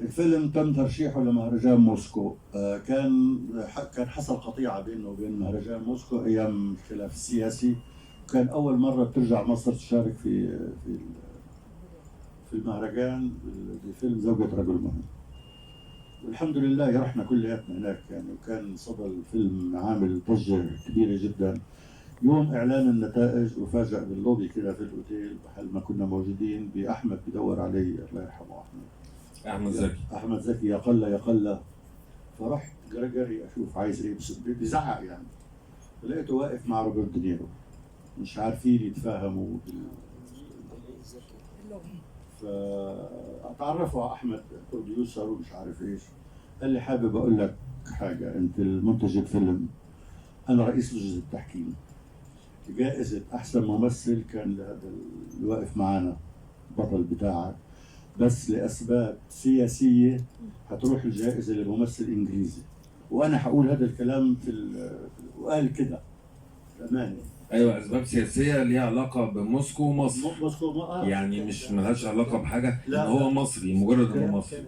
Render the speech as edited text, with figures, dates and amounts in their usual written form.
الفيلم تم ترشيحه لمهرجان موسكو. كان حصل قطيعة بينه وبين مهرجان موسكو ايام الخلاف السياسي. كان اول مرة بترجع مصر تشارك في المهرجان بفيلم زوجة رجل مهم. والحمد لله رحنا كلياتنا هناك يعني، وكان صدى الفيلم عامل ضجة كبيرة جدا. يوم اعلان النتائج وفاجأ باللوبي كده في الاوتيل محل ما كنا موجودين باحمد بدور علي، الله يرحمه احمد. احمد زكي. احمد زكي، يا قلة يا قله. فرحت جري جري اشوف عايز ايه، بس بيزعق يعني. لقيته واقف مع روبرت دينيرو، مش عارفين يتفاهموا فتعرفوا على احمد producer ومش عارف ايش. قال لي: حابب اقول لك حاجه، انت المنتج الفيلم، انا رئيس لجنة التحكيم. جائزة احسن ممثل كان لهذا اللي واقف معانا، البطل بتاعك، بس لاسباب سياسية هتروح الجائزة لممثل انجليزي، وانا هقول هذا الكلام وقال كده بامانه. ايوه، اسباب سياسية ليها علاقة بموسكو ومصر. موسكو يعني مش ملهاش علاقة بحاجة ان لا. هو مصري، مجرد انه مصري.